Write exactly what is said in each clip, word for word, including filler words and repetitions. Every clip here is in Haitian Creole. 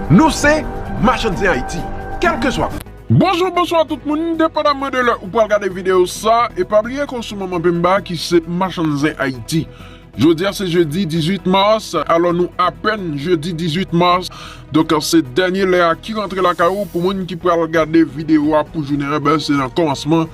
Nou se Machann Zen Ayiti, kèlkeswa. Bonjou, bonswa tout moun, depandamman de lè ou pral gade videyo sa, e pa bliye ke w sou Manman Pemba ki se Machann Zen Ayiti. Jodi a se jedi dizuit mas, alò nou apèn jedi dizuit mas. Donk se dènye lè a ki rantre lakay ou. Pou moun ki pral gade videyo a pou jounen an, ben se nan kòmansman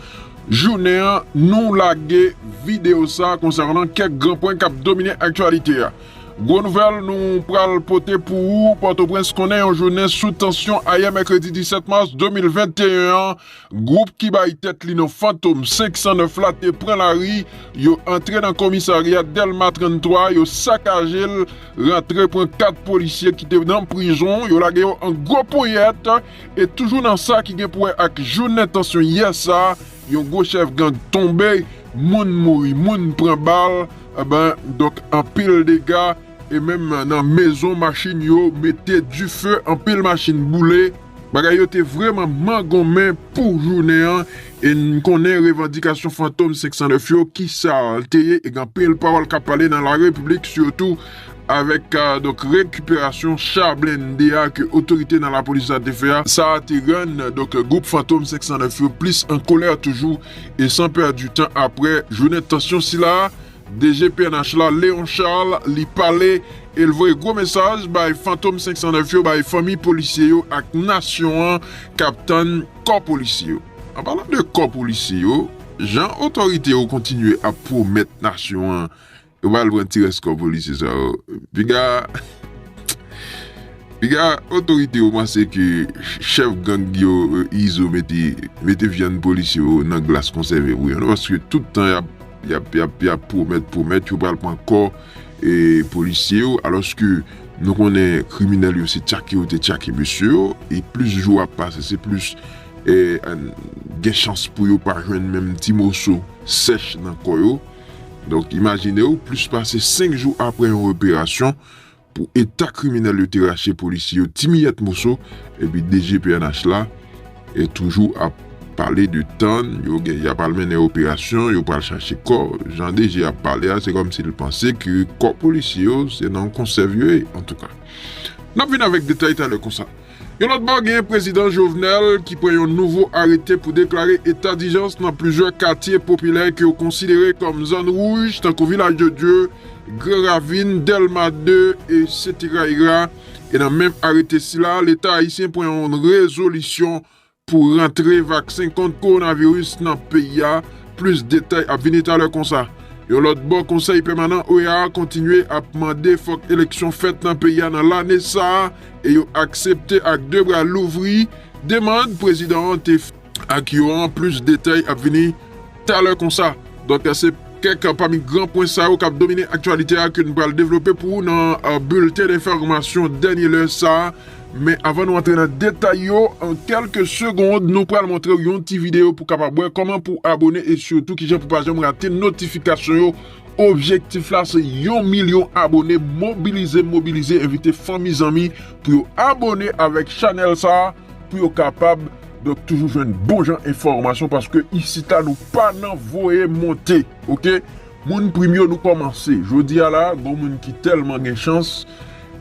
jounen an nou lage videyo sa konsènan kèk gran pwen k ap domine aktyalite a. Gwo nouvèl nou pral pote pou ou, Pòtoprens konnen yon jounen sou tansyon ayè mèkredi disèt mas de mil venteyen an. Gwoup ki bay tèt li non Fantom senk san nèf la te pran lari, yo antre nan komisarya Dèlma tranntwa, yo sakaje l, rantre pran kat polisye ki te nan prizon, yo lage yo an gwo ponyèt. E toujou nan sa ki gen pou wè ak jounen tansyon yè sa, yon gwo chèf gang tonbe, moun mouri, moun pran bal, eben, donk anpil dega, e menm nan mezon, machin yo mete dife, anpil machin boule. Bagay yo te vrèman mangonmen pou jounen an, e n konnen revandikasyon Fantom senk san nèf yo, kisa l te ye, e gen anpil pawòl k ap pale nan larepiblik, sitou avèk, euh, donk, rekiperasyon cha blende a ke otorite nan lapolis la te fè a. Sa a te rann, donk, gwoup Fantom senk san nèf yo plis an kolè toujou, e san pèdi tan, aprè jounen tansyon sila a, D G P N H la, Léon Charles, li pale e l voye gwo mesaj bay Fantom senk san nèf yo, bay fanmi polisye yo ak nasyon an k ap tann kò polisye yo. An palan de kò polisye yo, jan otorite yo kontinye ap pwomèt nasyon an yo pral pran ti rès kò polisye sa yo, piga, piga otorite yo panse ke chèf gang yo, euh, Izo mete, mete vyann polisye yo nan glas konsève pou yo, non, paske tout tan y ap, y ap, y ap, y ap pwomèt, pwomèt, yo pral pran kò, e, polisye yo, alòske nou konnen kriminèl yo se tchake yo te tchake mesye yo, e plis jou ap pase, se plis, e, gen chans pou yo pa jwenn menm ti moso sèch nan kò yo. Donk, imajine w, plis pase senk jou aprè yon operasyon, pou eta kriminèl yo te rache polisye yo ti miyèt moso, epi D G P N H la, e toujou ap pale de tann, yo gen, y ap al mennen operasyon, yo pral chache kò, jan D G ap pale a, se kòmsi l panse ke kò polisye yo, se nan yon konsèv yo ye, antouka. N ap vin avèk detay talè konsa. Yon lòt bò, gen prezidan Jovenel ki pran yon nouvo arete pou deklare eta dijans nan plizyè katye popilè ke yo konsidere kòm zòn wouj, tankou Vilaj de Dye, Gran Ravin, Dèlma de, etsetera. E nan menm arete sila, Leta ayisyen pran yon rezolisyon pou rantre vaksen kont kowonaviris nan peyi a. Plis detay ap vini talè konsa. Yon lòt bò, Konsèy Pèmanan O E A a kontinye ap mande fòk eleksyon fèt nan peyi a nan lane sa a, e yo aksepte ak de bra louvri demann prezidan an te fè ak yo an. Plis detay ap vini talè konsa. Donk, se kèk pami gran pwen sa yo k ap domine aktyalite a ke nou pral devlope pou ou nan, euh, bilten enfòmasyon dènye lè sa a. Men avan nou antre nan detay yo, an kèlke segond, nou pral montre w yon ti videyo pou w kapab wè kòman pou w abone e sitou kijan pou w pa janm rate notifikasyon yo. Objektif la se yon milyon abone. Mobilize, mobilize, envite fanmi, zanmi pou yo abone avèk chanèl sa a, pou yo kapab, donk, toujou jwenn bon jan enfòmasyon, paske isit la nou pa nan voye monte, oke? Moun prim yo, nou kòmanse. Jodi a la, gon moun ki tèlman gen chans.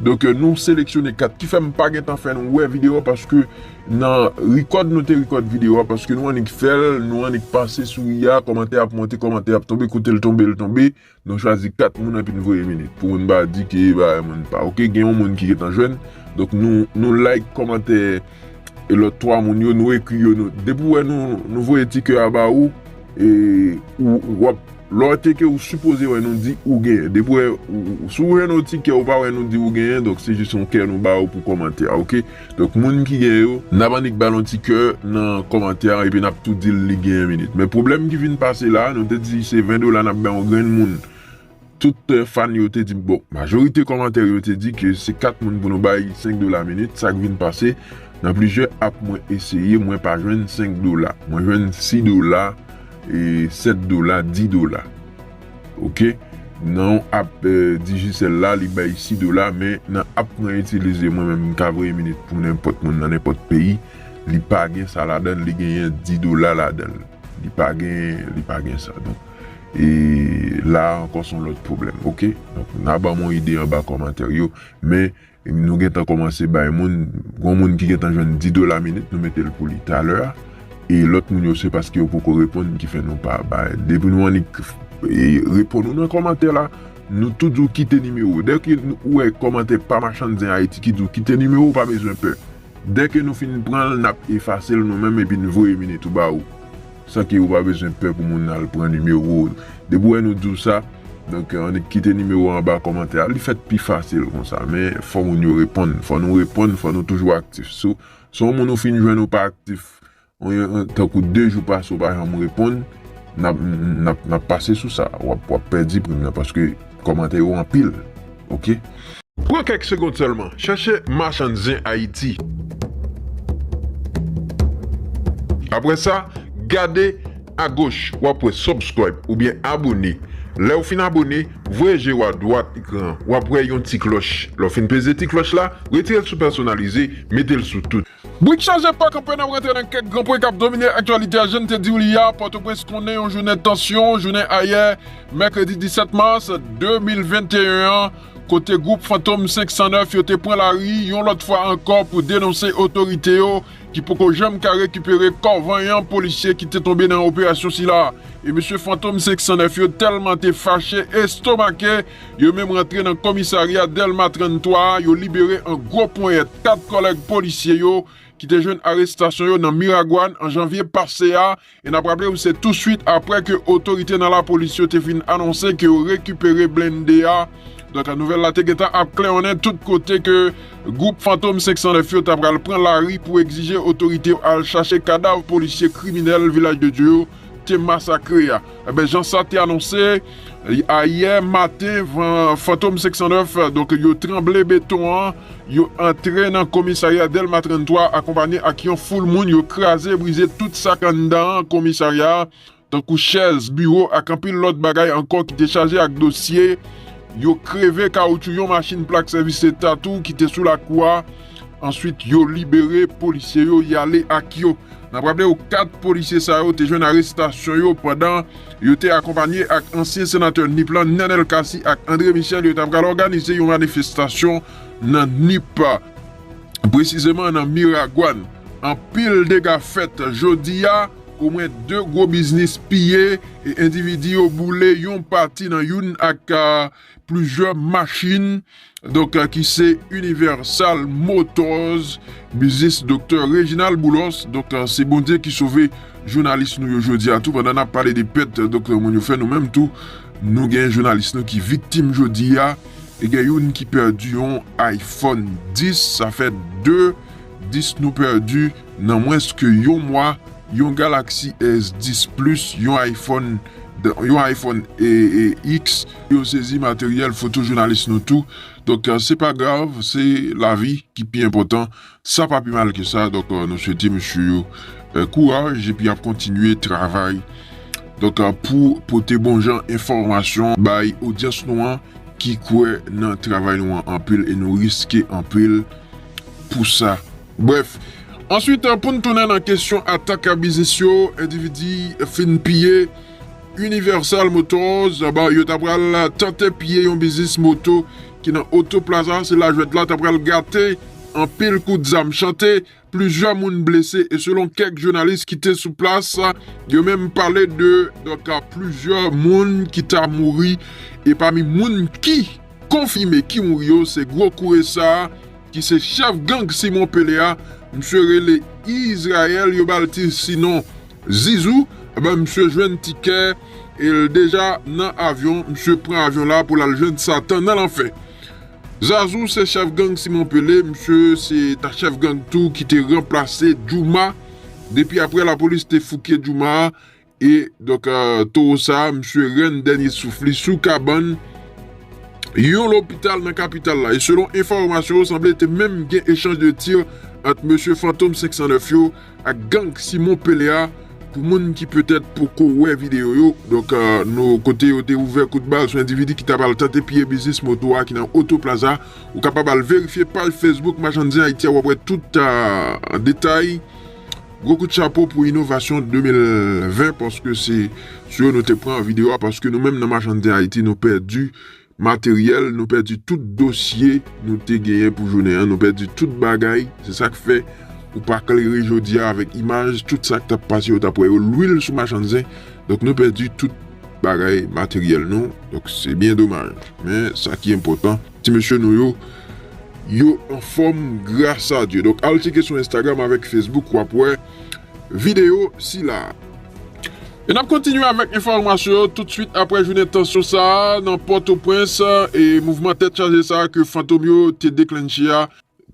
Donk, euh, nou seleksyone kat. Ki fè m pa gentan fè nou wè videyo a, paske nan rikòd nou te rikòd videyo a, paske nou annik fè l, nou annik pase sou i a, kòmantè ap monte, kòmantè ap tonbe, kote l tonbe, l tonbe. Nou chwazi kat moun epi n voye minit. Pou moun pa di ke, ba, moun pa. Oke, gen yon moun ki gentan jwenn. Donk, nou, nou like kòmantè e lòt twa moun yo, nou ekri yo, nou, depi w wè nou, nou voye ti kè a ba ou, e, ou, w ap, lè w teke ou sipoze wè nou di ou genyen. Depi w wè, ou, ou, si w jwenn yon ti kè, ou pa wè nou di ou genyen, donk se jis yon kè nou ba ou pou kòmantè a, oke? Donk, moun ki genyen yo, n ap annik ba l yon ti kè nan kòmantè a, epi n ap tou di l li genyen minit. Men pwoblèm ki vin pase la, nou te di se ven dola n ap bay yon grenn moun. Tout, euh, fan yo te di, bon, majorite kòmantè yo te di ke se kat moun pou nou bay senk dola minit. Sa k vin pase, nan plizyè app mwen eseye, mwen pa jwenn senk dola. Mwen jwenn sis dola, e sèt dola, dis dola. Oke? Nan app, euh, Digicel la, li bay sis dola, men nan app mwen itilize, mwen menm, m ka voye minit pou nenpòt moun nan nenpòt peyi, li pa gen sa ladan l, li genyen dis dola ladan l. Li pa gen, li pa gen sa. Donk, e la ankò, se yon lòt pwoblèm, oke? Donk, n a ban m yon ide anba kòmantè yo, men Nou gentan kòmanse bay moun, gon moun ki gentan jwenn dis dola minit, nou mete l pou li talè a. E lòt moun yo, se paske yo poko reponn ki fè nou pa bay. Depi nou annik, e, reponn ou nan kòmantè la, nou toujou kite nimewo. Dèke ou wè kòmantè pa Machann Zen Ayiti ki di w kite nimewo, pa bezwen pè. Dèke nou fin pran l, n ap efase l nou menm epi n voye minit ou ba ou. San ke ou pa bezwen pè pou moun al pran nimewo w. Depi w wè nou di w sa, donk, annik kite nimewo anba kòmantè a. Li fèt pi fasil konsa, men fò moun yo reponn. Fò nou reponn, fò nou toujou aktif. Si w, si yon moun ou fin jwenn ou pa aktif, yon, yon, tankou de jou pase ou pa janm reponn, n ap, n ap, n ap pase sou sa. W ap, w ap pèdi prim nan paske kòmantè yo anpil. Oke? Pran kèk segond sèlman, chèche Machann Zen Ayiti. Apre sa, gade agoch, w ap wè subscribe oubyen abone. Lè w fin abone, voye je w a dwat ekran an, w ap wè yon ti klòch. Lè w fin peze ti klòch la, retire l sou pèsonalize, mete l sou tout. Brik chaje pa kanpe, n ap rantre nan kèk gran pwen k ap domine aktyalite a. Jan n te di w li a, Pòtoprens konnen yon jounen tansyon, jounen ayè, mèkredi disèt mas de mil venteyen an, kote gwoup Fantom senk san nèf yo te pran lari yon lòt fwa ankò pou denonse otorite yo ki poko janm ka rekipere kò vanyan polisye ki te tonbe nan operasyon sila. E mesye Fantom senk san nèf yo tèlman te fache, estomake, yo menm rantre nan komisarya Dèlma trannntwa a, yo libere an gwo ponyèt kat kòlèg polisye yo ki te jwenn arestasyon yo nan Miragwàn an janvye pase a. E n ap raple w, se touswit apre ke otorite nan lapolis yo te fin anonse ke yo rekipere blende a. Donk, nouvèl la te gentan ap klèyonnen tout kote ke gwoup Fantom senk san nèf yo ta pral pran lari pou egzije otorite yo al chache kadav polisye kriminèl Vilaj de Dye yo te masakre a. Enben, jan sa te anonse, ayè maten, Fantom senk san nèf, donk, yo tranble beton an, yo antre nan komisarya Dèlma trannntwa akonpanye ak yon foul moun, yo kraze, brize tout sa k anndan komisarya a, tankou chèz, biwo ak anpil lòt bagay ankò ki te chaje ak dosye. Yo kreve kawoutchou yon machin plak sèvis leta tou ki te sou lakou a. Answit, yo libere polisye yo, y ale ak yo. N ap raple w, kat polisye sa yo te jwenn arestasyon yo pandan yo te akonpanye ak ansyen senatè Nip lan, Nenel Cassy ak André Michel, yo t ap pral òganize yon manifestasyon nan Nip, presizeman nan Miragwàn. Anpil dega fèt jodi a, omwen de gwo biznis piye e endividi yo boule yon pati nan youn ak, ah, plizyè machin, donk, euh, ki se Universal Motors, biznis Doktè Reginald Boulos. Donk, euh, se Bondye ki sove jounalis nou yo jodi a tou. Pandan n ap pale de pèt, euh, donk, euh, moun yo fè, nou menm tou, nou gen jounalis nou ki viktim jodi a. E gen youn ki pèdi yon iPhone dis, sa fè de dis nou pèdi nan mwens ke yon mwa, yon Galaxy S dis Plus, yon iPhone, yon iPhone, e, e, X, yo sezi materyèl foto jounalis nou tou. Donk, euh, se pa grav, se lavi ki pi enpòtan. Sa pa pi mal ke sa. Donk, euh, nou swete mesye yo, euh, kouraj epi y ap kontinye travay. Donk, euh, pou pote bon jan enfòmasyon bay odyans nou an ki kwè nan travay nou an anpil e nou riske anpil pou sa. Brèf, answit, pou n tounen nan kesyon atak a biznis yo, endividi fin piye Universal Motors, ba, yo ta pral tante piye yon biznis moto ki nan Auto Plaza, se la jwèt la ta pral gate, anpil kout zam chante, plizyè moun blese e selon kèk jounalis ki te sou plas, yo menm pale de, donk, plizyè moun ki ta mouri e pami moun ki konfime ki mouri yo, se gwo koure sa a, ki se chèf gang Simon Pele a, misye rele Izrayèl, yo ba l ti sinon Zizou, enben, misye jwenn tikè e l deja nan avyon, misye pran avyon la pou l al jwenn Satan nan lanfè. Zazou se chèf gang Simon Pele, misye se ta chèf gang tou ki te ranplase Djouma. Depi apre lapolis te fouke Djouma a, e, donk, euh, towo sa a, misye rann dènye souf li sou kabann yon lopital nan kapital la. E selon enfòmasyon yo, sanble te menm gen echanj de tir ant mesye Fantom senk san nèf yo ak gang Simon Pele a. Pou moun ki petèt poko wè videyo yo, donk, euh, nou, kote yo te ouvè kout bal sou endividi ki ta pral tante piye biznis moto a ki nan Auto Plaza, ou kapab al verifye paj Facebook Machann Zen Ayiti a, w ap wè tout, euh, detay. Gwo kout chapo pou inovasyon de mil ven, paske se sou yo nou te pran videyo a, paske nou menm nan Machann Zen Ayiti, nou pèdi materyèl, nou pèdi tout dosye nou te genyen pou jounen an, nou pèdi tout bagay. Se sa k fè ou pa klere jodi a avèk imaj, tout sa k t ap pase yo t ap wè yo lwil sou machann zen. Donk nou pèdi tout bagay materyèl nou. Donk se byen domaj. Men sa ki enpòtan, ti mesye nou yo, yo anfòm gras a Dye. Donk al tcheke sou Instagram avèk Facebook, w ap wè videyo sila. E n ap kontinye avèk enfòmasyon yo toutswit apre jounen tansyon sa a nan Pòtoprens, e mouvman tèt chaje sa a ke Fantom yo te deklenche a,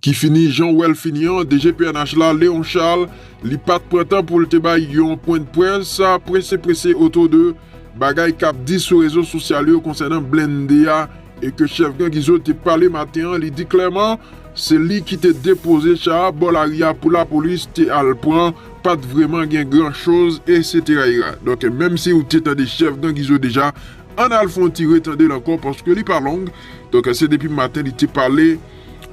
ki fini jan w wè l fini an, D G P N H la, Léon Charles, li pa t pran tan pou l te bay yon pwen de près prese prese otou de bagay k ap di sou rezo sosyal yo konsènan blende a, e ke chèf gang Izo te pale maten an, li di klèman se li ki te depoze cha a bò lari a pou lapolis te al pran, pa t vrèman gen gran choz, etsetera. Donk, menm si ou te tande chèf gang Izo deja, ann al fè yon ti retande l ankò, paske li pa long. Donk, se depi maten li te pale,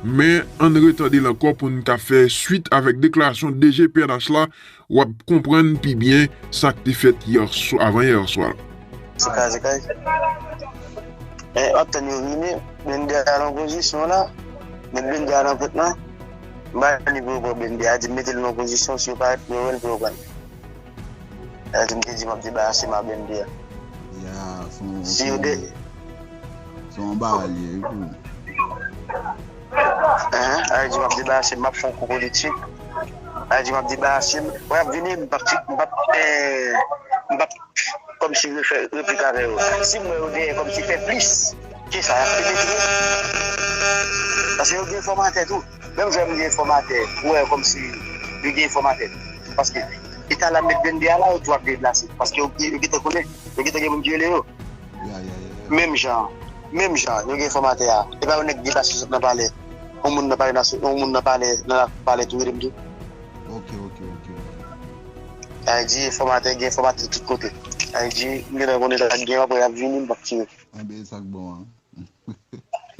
men ann retande l ankò pou n ka fè swit avèk deklarasyon D G P N H la, w ap konprann pi byen sa k te fèt yè swa, avan yè swa. Se kay, se kay. E, w ap tann yo vini, blende a nan pozisyon la, met blende a nan pòt la. M pa ni pou yo pran blende a, di m mete l nan pozisyon, si yo parèt pou yo wè l, pou yo pran l. Sa vle di m te di m ap debarase m a blende a. Ya, se yon, si yo de, se yon bagay li ye, wi, pou. Hein? Sa vle di m ap debarase m, m ap fè yon kou politik. Sa vle di m ap debarase m. Wè, ap vini, m p ap, m p ap, eh, m p ap kòmsi refè, replik avè yo. Si m wè yo dèyè kòmsi fè plis ke sa, y ap fè detwi. Paske yo gen enfòmatè tou. Menm jan m gen enfòmatè, ou wè kòmsi yo gen enfòmatè. Paske eta la met blende a la, yo tou ap deplase. Paske yo, yo gentan konnen, yo gentan gen moun ki rele yo. Ya, ya, ya, ya. Menm jan, menm jan, yo gen enfòmatè a. E pa yon nèg deplase sot nan palè. Yon moun nan palè nasyon, yon moun nan palè, nan palè tou rele m tou. Ok, ok, ok, ok. Sa vle di enfòmatè, gen enfòmatè tout kote. Sa vle di, m gentan konnen sa k gen, apre y ap vini, m p ap tire. Enben, e sa k bon an.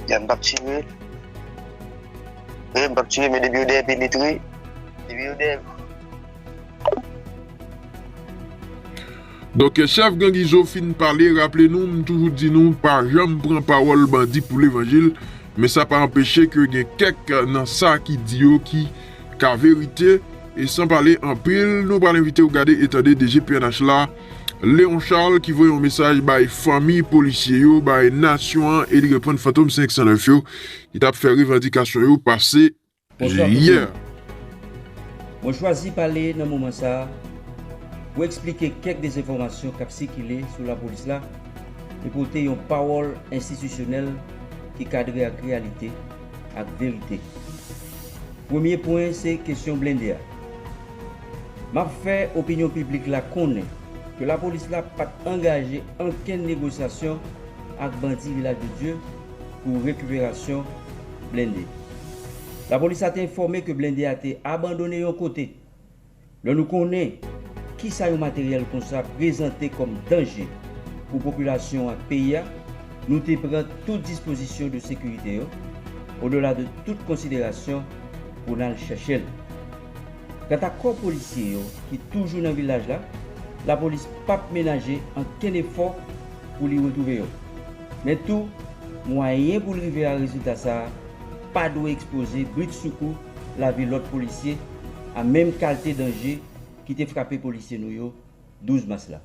Ya, m p ap tire. Wi, m p ap tire, men depi yo dèyè penetre, depi yo dèyè. Donk, chèf gang Izo fin pale, raple nou, m toujou di nou, pa janm pran pawòl bandi pou levanjil, men sa pa anpeche ke gen kèk nan sa ki di yo ki ka verite, e san pale anpil, nou pral envite w gade e tande D G P N H la, Léon Charles, ki voye yon mesaj bay fanmi polisye yo, bay nasyon an, e li reprann Fantom senk san nèf yo, ki t ap fè revandikasyon yo pase yè. Mwen chwazi pale nan moman sa a pou eksplike kèk dezenfòmasyon k ap sikile sou lapolis la e pote yon pawòl enstitisyonèl ki kadre ak reyalite, ak verite. Premye pwen, se kesyon blende a. M ap fè opinyon piblik la konnen ke lapolis la pa t angaje ankenn negosyasyon ak bandi Vilaj de Dye pou rekiperasyon blende. Lapolis la te enfòme ke blende a te abandone yon kote. Lè nou konnen kisa yon materyèl konsa prezante kòm danje pou popilasyon ak peyi a, nou te pran tout dispozisyon de sekirite yo, odela de tout konsiderasyon, pou n al chèche l. Kanta kò polisye yo ki toujou nan vilaj la, lapolis p ap menaje ankenn efò pou li retwouve yo. Men tou, mwayen pou l rive a rezilta sa a pa dwe ekspoze britsoukou lavi lòt polisye a menm kalte danje ki te frape polisye nou yo douz mas la.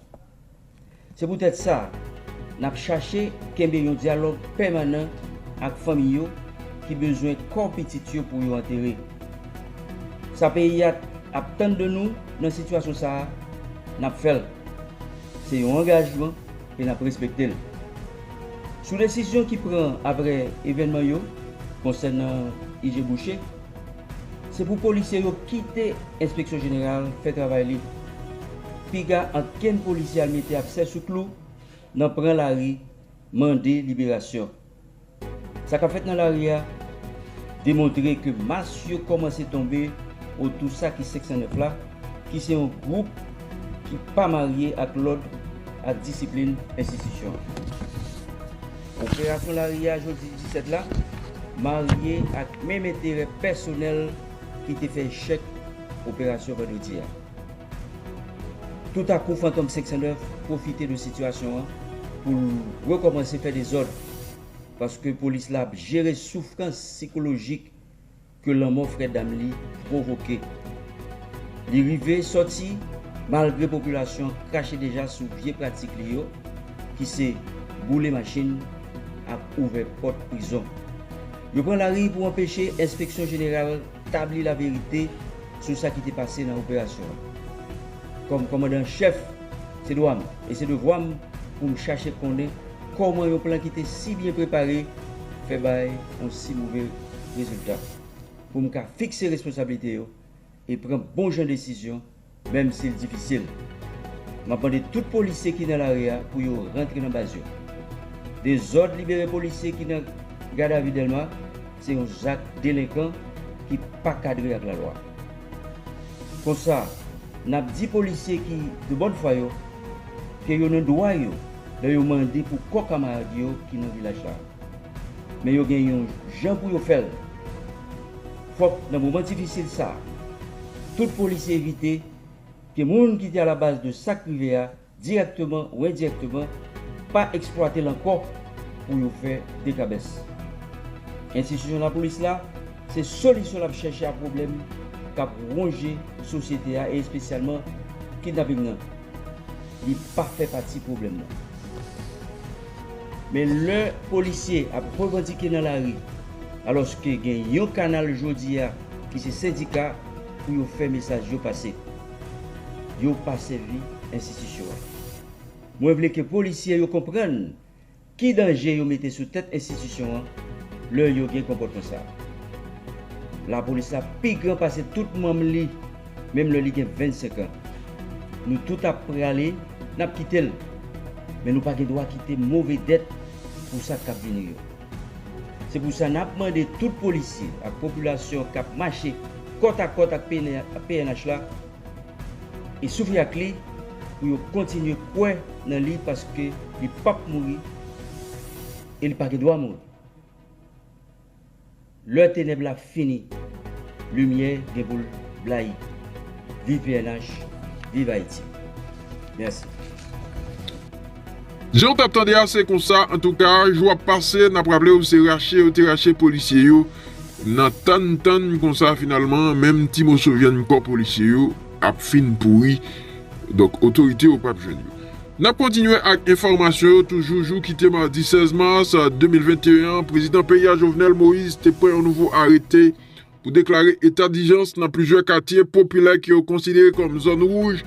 Se poutèt sa, n ap chache kenbe yon dyalòg pèmanan ak fanmi yo ki bezwen kò pitit yo pou yo antere. Sa peyi a ap tann de nou nan sitiyasyon sa a, n ap fè l. Se yon angajman e n ap respekte l. Sou desizyon ki pran apre evènman yo konsènan I J Boucher, se pou polisye yo kite Enspeksyon Jeneral fè travay li. Piga ankenn polisye al mete absè sou klou nan pran lari, mande liberasyon. Sa k ap fèt nan lari a demontre ke mas yo kòmanse tonbe otou sa ki senk san nèf la, ki se yon gwoup ki pa marye ak lòd ak disiplin enstitisyon an. Operasyon lari a jodi disèt la marye ak menm enterè pèsonèl ki te fè echèk operasyon vandredi a. Toutakou, Fantom senk san nèf pwofite de sitiyasyon an pou l rekòmanse fè dezòd. paske polis la ap jere soufrans sikolojik ke lanmò frè dam li pwovoke. Li rive sòti malgre popilasyon an krache deja sou vye pratik li yo, ki se boule machin ak ouvè pòt prizon. Yo pran lari pou anpeche Enspeksyon Jeneral tabli laverite sou sa ki te pase nan operasyon an. Kòm kòmandan an chèf, se dwa m e se devwa m pou m chache konnen kòman yon plan ki te si byen prepare fè bay yon si move rezilta. Pou m ka fikse responsablite yo e pran bon jan desizyon, menm si l difisil. M ap mande tout polisye ki nan lari a pou yo rantre nan baz yo. Dezòd libere polisye ki nan gadavi Dèlma se yon zak delenkan ki pa kadre ak lalwa. Konsa, n ap di polisye ki de bòn fwa yo ke yo nan dwa yo lè yo mande pou kò kamarad yo ki nan vilaj la. Men yo gen yon jan pou yo fè l. Fòk nan moman difisil sa a, tout polisye evite ke moun ki te alabaz de sa k rive a, dirèkteman ou endirèkteman, pa eksplwate l ankò pou yo fè dekabès. Enstitisyon lapolis la se solisyon l ap chèche a pwoblèm k ap wonje sosyete a, e espesyalman kidnaping nan. Li pa fè pati pwoblèm nan. Men lè polisye ap revandike nan lari, alòske gen yon kanal jodi a ki se sendika pou yo fè mesaj yo pase, yo pa sèvi enstitisyon an. Mwen vle ke polisye yo konprann ki danje yo mete sou tèt enstitisyon an lè yo gen konpòtman sa a. Lapolis la pi gran pase tout manm li, menm lè li gen vennsenk an. Nou tout ap prale, n ap kite l. Men nou pa gen dwa kite move dèt pou sa k ap vini yo. Se pou sa n ap mande tout polisye ak popilasyon k ap mache kòtakòt ak P N H la e soufri ak li pou yo kontinye kwè nan li, paske li p ap mouri e li pa gen dwa mouri. Lè tenèb la fini, limyè gen pou l blayi. Viv P N H, viv Ayiti. Mèsi. Jan w t ap tande a, se konsa, antouka, jou ap pase, n ap raple w, se rache yo te rache polisye yo nan tann tann konsa, finalman, menm ti moso vyann kò polisye yo ap fin pouri. Donk, otorite yo p ap jwenn yo. N ap kontinye ak enfòmasyon yo, toujou jou ki te madi sèz mas de mil venteyen an, prezidan peyi a Jovenel Moïse te pran yon nouvo arete pou deklare eta dijans nan plizyè katye popilè ke yo konsidere kòm zòn wouj,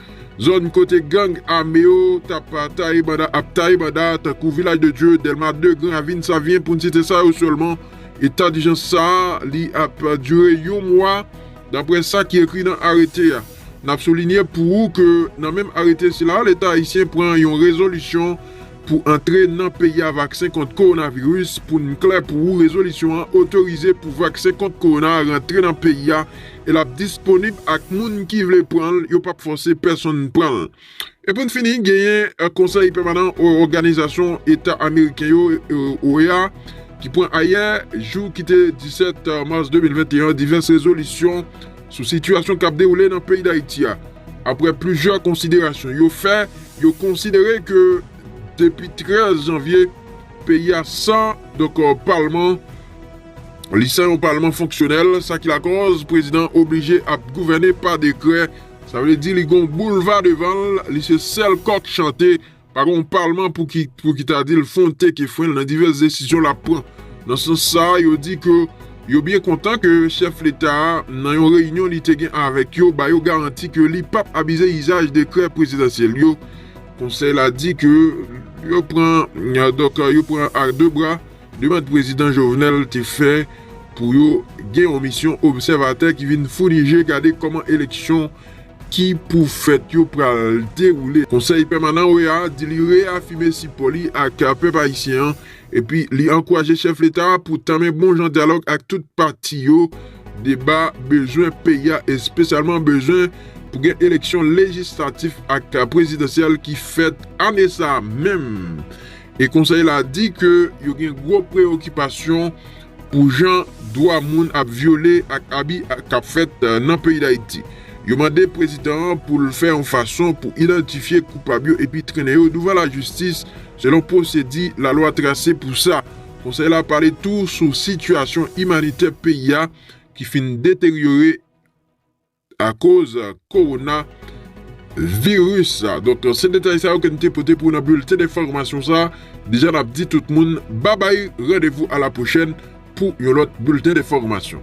zòn kote gang ame yo t ap taye banda, ap taye banda, tankou Vilaj de Dye, Dèlma de, Gran Ravin, Savyen, pou n site sa yo sèlman. Eta dijans sa a, li ap dire yon mwa, daprè sa ki ekri nan arete a. N ap soulinye pou ou ke nan menm arete sila, Leta ayisyen pran yon rezolisyon pou antre nan peyi a vaksen kont kowonaviris. Pou n klè pou ou, rezolisyon an otorize pou vaksen kont kowona a rantre nan peyi a e l ap disponib ak moun ki vle pran l, yo p ap fòse pèsonn pran l. E pou n fini, genyen Konsèy Pèmanan Òganizasyon Eta Ameriken yo, O E A, ki pran ayè, jou ki te disèt mas de mil venteyen an, divès rezolisyon sou sitiyasyon k ap dewoule nan peyi Dayiti a. Apre plizyè konsiderasyon yo fè, yo konsidere ke depi trèz janvye, peyi a san, donk, palman, li san yon palman fonksyonèl, sa ki lakòz prezidan an oblije ap gouvène pa dekrè. Sa vle di li gon boulva devan l, li se sèl kòk chante, pa gon palman pou ki, pou ki ta di l fon teke fren l nan divès desizyon l ap pran. Nan sans sa a, yo di ke yo byen kontan ke chèf Leta a, nan yon reyinyon li te gen avèk yo, ba yo garanti ke li p ap abize izaj dekrè prezidansyèl yo. Konsèy la di ke yo pran, donk, yo pran a de bra demann prezidan Jovenel te fè pou yo gen yon misyon obsèvatè ki vin founi je gade kòman eleksyon ki pou fèt yo pral dewoule. Konsèy Pèmanan O E A di li reyafime sipò li ak pèp ayisyen an, epi li ankouraje chèf Leta a pou tanmen bon jan dyalòg ak tout pati yo. Deba bezwen peyi a, espesyalman bezwen pou gen eleksyon lejislatif ak prezidansyèl ki fèt ane sa a menm. E konsèy la di ke yo gen gwo preyokipasyon pou jan dwa moun ap vyole ak abi k ap fèt nan peyi Dayiti. Yo mande prezidan an pou l fè yon fason pou idantifye koupab yo epi trennen yo douvan lajistis selon pwosedi lalwa trase pou sa. Konsèy la pale tou sou sitiyasyon imanitè peyi a ki fin deteryore akoz kowona viris. Donk, se detay sa yo ke n te pote pou w nan bilten enfòmasyon sa. Deja, n ap di tout moun babay, randevou a la pwochèn pou yon lòt bilten enfòmasyon.